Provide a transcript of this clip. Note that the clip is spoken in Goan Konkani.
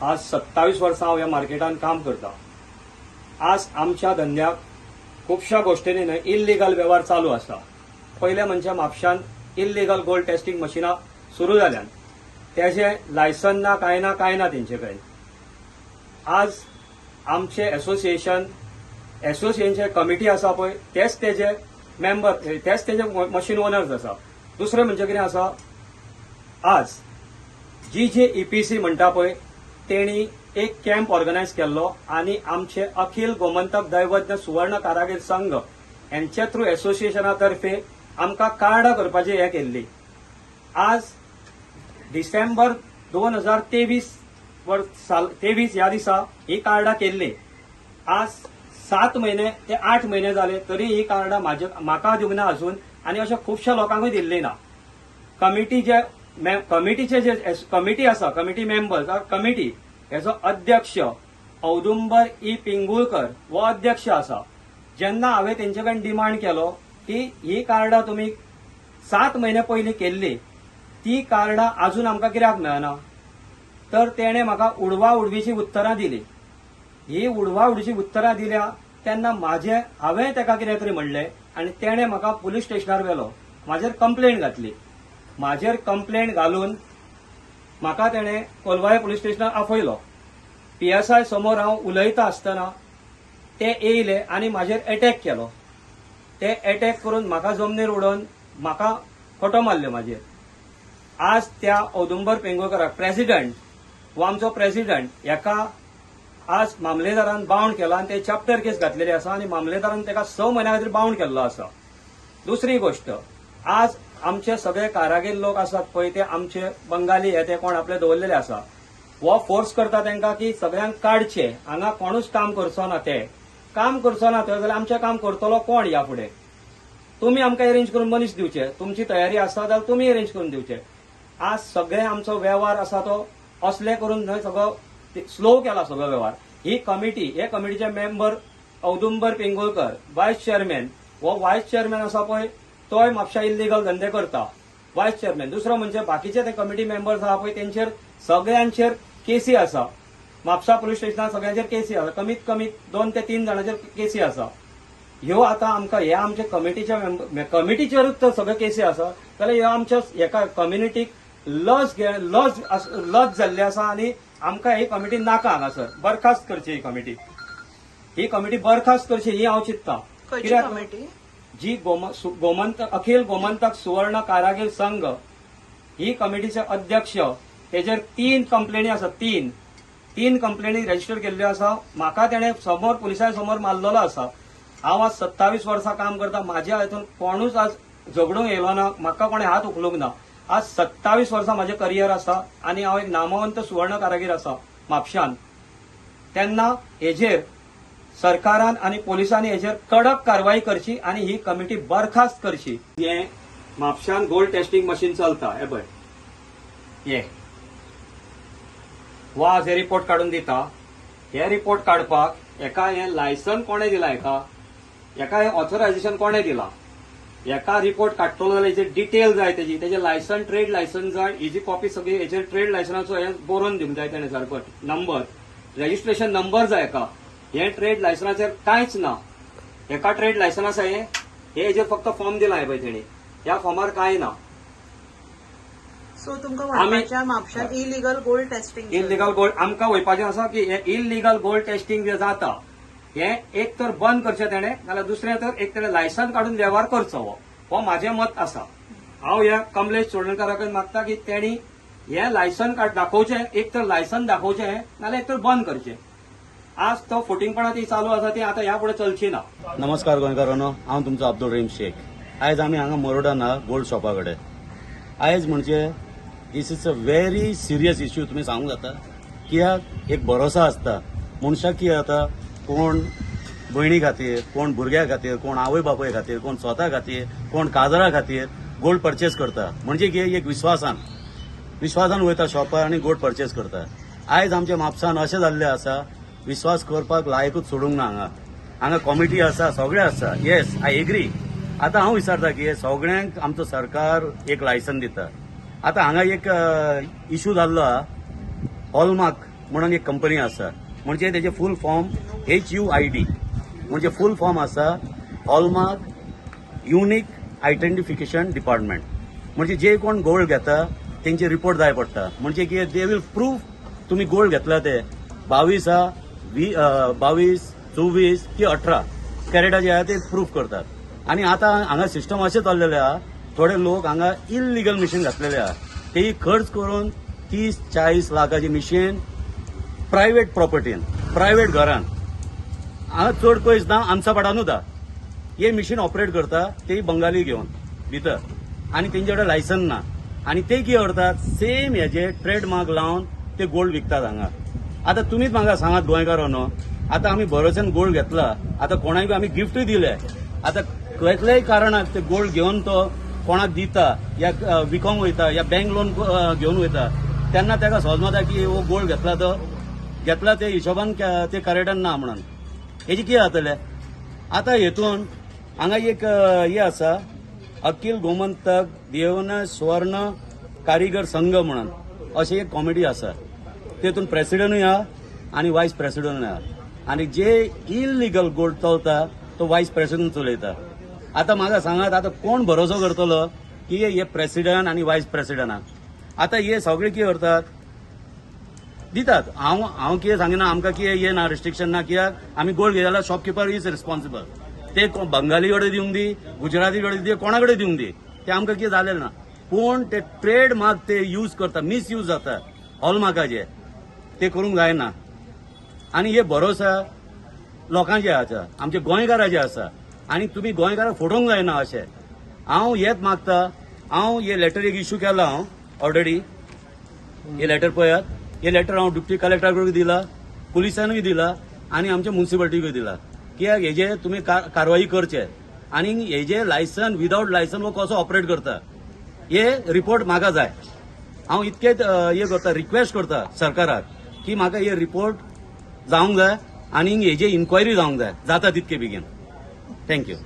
आज 27 वर्सां हांव ह्या मार्केटान काम करता. आज आमच्या धंद्याक खुबश्या गोश्टींनी न्हय इल्लिगल वेव्हार चालू आसा. पयलें म्हणजे म्हापशान इल्लिगल गोल्ड टेस्टींग मशिनां सुरू जाल्यान, तेजें लायसन ना, कांय ना, कांय ना तेंचे कडेन. आज आमचे एसोसिएशनचे कमिटी आसा पळय, तेच तेजे मेंबर, तेच तेजे मशीन ओनर्स आसा. दुसरें म्हणजे कितें आसा, आज जी जे ईपीसी म्हणटा पळय, तेणी एक कॅम्प ऑर्गनायज केल्लो आनी आमचे अखिल गोमंतक दैवज्ञ सुवर्ण कारागीर संघ हेंचे थ्रू एसोसिएशना तर्फे आमकां कार्डां करपाची हें केल्ली. आज डिसेंबर 2023 वर साल 23 ह्या दिसा ही कार्डां केल्ली. आज 7 म्हयने ते 8 म्हयने जाले तरी ही कार्डां म्हाका दिवंक ना अजून आनी अशें खुबश्या लोकांकूय दिल्ली ना. कमिटी जे कमिटीचे जे कमिटी आसा, कमिटी मेंबर्स, कमिटी हेचो अध्यक्ष औदुंबर ई पिंगुळकर हो अध्यक्ष आसा. जेन्ना हांवें तेंचे कडेन डिमांड केलो की ही कार्डां तुमी 7 म्हयने पयलीं केल्ली, ती कार्डां अजून आमकां कित्याक मेळना, तर तेणें म्हाका उडवा उडवीची उत्तरां दिली. ही उडवा उडवीची उत्तरां दिल्या तेन्ना हांवें ताका कितें तरी म्हणलें आनी तेणें म्हाका पुलीस स्टेशनार व्हेलो, म्हाजेर कंप्लेन घातली. म्हाजेर कंप्लेन घालून म्हाका तेणें कोलवाळे पुलीस स्टेशनार आपयलो. पीएसआय समोर हांव उलयता आसतना ते येयले आनी म्हाजेर एटॅक केलो. ते एटॅक करून म्हाका जमनीर उडोवन म्हाका खोटो मारल्यो म्हाजेर. आज त्या औदुंबर पेंगुळकराक प्रेसिडंट हो आमचो प्रेसिडंट हेका आज मामलेदारान बाउंड केला आनी ते चॅप्टर केस घातलेली आसा आनी मामलेदारान ताका 6 म्हयन्या खातीर बाउंड केल्लो आसा. दुसरी गोश्ट, आज आमचे सगळे कारागीर लोक आसात पळय, ते आमचे बंगाली हे ते कोण आपले दवरलेले आसा, हो फोर्स करता तांकां की सगळ्यांक काडचे, हांगा कोणूच काम करचो ना. ते काम करचो ना थंय जाल्यार आमचें काम करतलो कोण ह्या फुडें? तुमी आमकां एरेंज करून मनीस दिवचे, तुमची तयारी आसा जाल्यार तुमी एरेंज करून दिवचे. आज सगळे आमचो वेव्हार आसा तो असले करून न्हय सगळो स्लो केला सगळो वेव्हार. ही कमिटी, हे कमिटीचे मेंबर औदुंबर पिंगुळकर वायस चेअरमॅन, हो वायस चेअरमॅन आसा पळय तोय म्हापशा इल्लिगल धंदे करता, वायस चेअरमॅन. दुसरो म्हणजे बाकीचे ते कमिटी मेंबर्स आहा पळय तेंचेर सगळ्यांचेर केसी आसा. म्हापसा पुलीस स्टेशनार सगळ्यांचेर केसी आसा, कमीत कमी 2 ते 3 जाणांचेर केसी आसा. ह्यो आतां आमकां हे आमच्या कमिटीच्या कमिटीचेरूच तर सगळे केसी आसा जाल्यार ह्यो आमच्या एका कम्युनिटीक लज लज लज जाल्ली आसा आनी आमकां ही कमिटी नाका. हांगासर बरखास्त करची ही कमिटी, ही कमिटी बरखास्त करची ही हांव चिंतता. कित्याक जी गोमंतक अखिल गोमंतक सुवर्ण कारागीर संघ ही कमिटीचे अध्यक्ष तेजेर 3 कंप्लेनी आसा, 3 कंप्लेनी रजिस्टर केल्ल्यो आसा. म्हाका तेणें समोर पुलिसां समोर मारलेलो आसा. हांव आज 27 वर्सां काम करता, म्हाज्या हितून कोणूच आज झगडूंक येयलो ना, म्हाका कोणें हात उखलूंक ना. आज 27 वर्सां म्हाजें करियर आसा आनी हांव एक नामवंत सुवर्ण कारागीर आसा म्हापशान. तेन्ना हेजेर सरकारान आनी पोलिसांनी हेजेर कडक कारवाई करची आनी ही कमिटी बरखास्त करची. हे म्हापशान गोल्ड टेस्टींग मशीन चलता हे पळय, हे हो आज हे रिपोर्ट काडून दिता. हे रिपोर्ट काडपाक हेका हें लायसन कोणें दिलां, हेका हेका हें ऑथरायझेशन कोणें दिलां? हेका रिपोर्ट काडटलो जाल्यार हेजेर डिटेल जाय तेजी, तेजें लायसन, ट्रेड लायसन जाय, हेजी कॉपी सगळी हेजेर ट्रेड लायसनाचो हें बरोवन दिवंक जाय तेणें, सारको नंबर, रजिस्ट्रेशन नंबर जाय हेका. हे ट्रेड लायसनाचेर कांयच ना. हेका ट्रेड लायसन आसा, हे हेजेर फक्त फॉर्म दिला हे पळय तेणी, ह्या फॉर्मार कांय ना. सो तुमकां म्हणपाचें म्हापशान illegal gold testing, illegal gold आमकां वयपाचें आसा की हे इलिगल गोल्ड टेस्टिंग जे जाता हे एक तर बंद करचें तेणें, नाल्यार दुसरें तर एक तेणें लायसन काडून वेव्हार करचो. हो म्हाजें मत आसा. हांव ह्या कमलेश चोडणकारा कडेन मागता की तेणी हें लायसन कार्ड दाखोवचें, एक तर लायसन दाखोवचें नाल्यार एक तर बंद करचें. आज तो फटींगपणा ती चालू आसा ती आतां ह्या फुडें चलची ना. नमस्कार गोंयकारांनो, हांव तुमचो अब्दुल रहीम शेख. आयज आमी हांगा मरोडान गोल्ड शॉपा कडेन. आयज म्हणजे this is a very serious issue. तुमी सांगूंक जाता कित्याक एक भरोसा आसता मनशाक कितें जाता, कोण भयणी खातीर, कोण भुरग्या खातीर, कोण आवय बापूय खातीर, कोण स्वता खातीर, कोण काजरा खातीर गोल्ड परचेस करता. म्हणजे कितें एक विश्वासान वयता शॉपार आनी गोल्ड परचेस करता. आयज आमच्या म्हापसान अशें जाल्लें आसा, विश्वास करपाक लायकूच सोडूंक ना. हांगा हांगा कॉमिटी आसा, सगळें आसा. येस, I agree. आतां हांव विचारता की सगळ्यांक आमचो सरकार एक लायसन दिता. आतां हांगा एक इशू जाल्लो आहा, हॉलमार्क. म्हणून एक कंपनी आसा. म्हणजे तेजे फूल फॉर्म HUID, म्हणजे फूल फॉर्म आसा हॉलमार्क युनिक आयडेंटिफिकेशन डिपार्टमेंट. म्हणजे जे कोण गोल्ड घेता तेंचे रिपोर्ट जाय पडटा. म्हणजे की they will proof तुम्ही गोल्ड घेतला ते 22 हा 22 24 की 18 कॅरेटाचे आहा ते प्रूफ करतात. आणि आता हांगा सिस्टम अशें चल्लेलें आहा, थोडे लोक हांगा इलिगल मिशीन घातलेले आहा, तेही खर्च करून 30-40 लाखाची मिशीन प्रायव्हेट प्रॉपर्टीन, प्रायव्हेट घरान, हांगा चड पयस ना आमसापाडानूच आहा, हे मिशीन ऑपरेट करता तेही बंगाली घेवन भितर, आनी तेंचे कडेन लायसन ना, आनी ते कितें करतात सेम हेजे ट्रेडमार्क लावन ते गोल्ड विकतात हांगा. आतां तुमीच म्हाका सांगात गोंयकारांनो, आतां आमी भरोश्यान गोल्ड घेतला, आतां कोणाकूय आमी गिफ्टूय दिले, आतां कसल्याय कारणाक ते गोल्ड घेवन तो कोणाक दिता या विकोंक वयता या बँक लोन घेवन वयता, तेन्ना ताका समजता की हो गोल्ड घेतला तो घेतला ते हिशोबान ते कॅरेटान ना म्हणून. हेजे कितें जातलें आतां हेतून? हांगा एक हे आसा अखिल गोमंतक देवन स्वर्ण कारीगर संघ म्हणून अशें एक कॉमिटी आसा, तेतून प्रेसिडेंटूय आहा आनी वायस प्रेसिडेंटूय आहा, आनी जे इलिगल गोल्ड चलता तो वायस प्रेसिडेंट चलयता. आतां म्हाका सांगात आतां कोण भरोसो करतलो की हे प्रेसिडेंट आनी वायस प्रेसिडेंटाक? आतां हे सगळे कितें करतात दितात. हांव हांव कितें सांगिना, आमकां कितें हे ना रिस्ट्रिक्शन ना, कित्याक आमी गोल्ड घेत जाल्यार शॉपकिपर is responsible. ते बंगाली कडेन दिवंक दी, गुजराती कडेन दी, कोणा कडेन दिवंक दी, ते आमकां कितें जालें ना. पूण ते ट्रेडमार्क ते यूज करता, मिसयूज जाता हॉलमार्काचे, ते करूंक जायना. आनी हे भरोसा लोकांचे आसा, आमचे गोंयकाराचे आसा, आनी तुमी गोंयकाराक फोटोवंक जायना अशें हांव हेच मागता. हांव हे लेटर एक इश्यू केला हांव ऑलरेडी, हे लेटर पळयात, हे लेटर हांव डेप्युटी कलेक्टराकूय दिला, पुलिसांकूय दिला आनी आमच्या मुन्सिपालिटीकूय दिला, कित्याक हेजे तुमी कारवाई करचे आनी हेजे लायसन विदावट लायसन हो कसो ऑपरेट करता हे रिपोर्ट म्हाका जाय. हांव इतकेच हे करता, रिक्वेस्ट करता सरकाराक की म्हाका हे रिपोर्ट जावंक जाय आनी हेजे इन्क्वायरी जावंक जाय जाता तितके बेगीन. Thank you.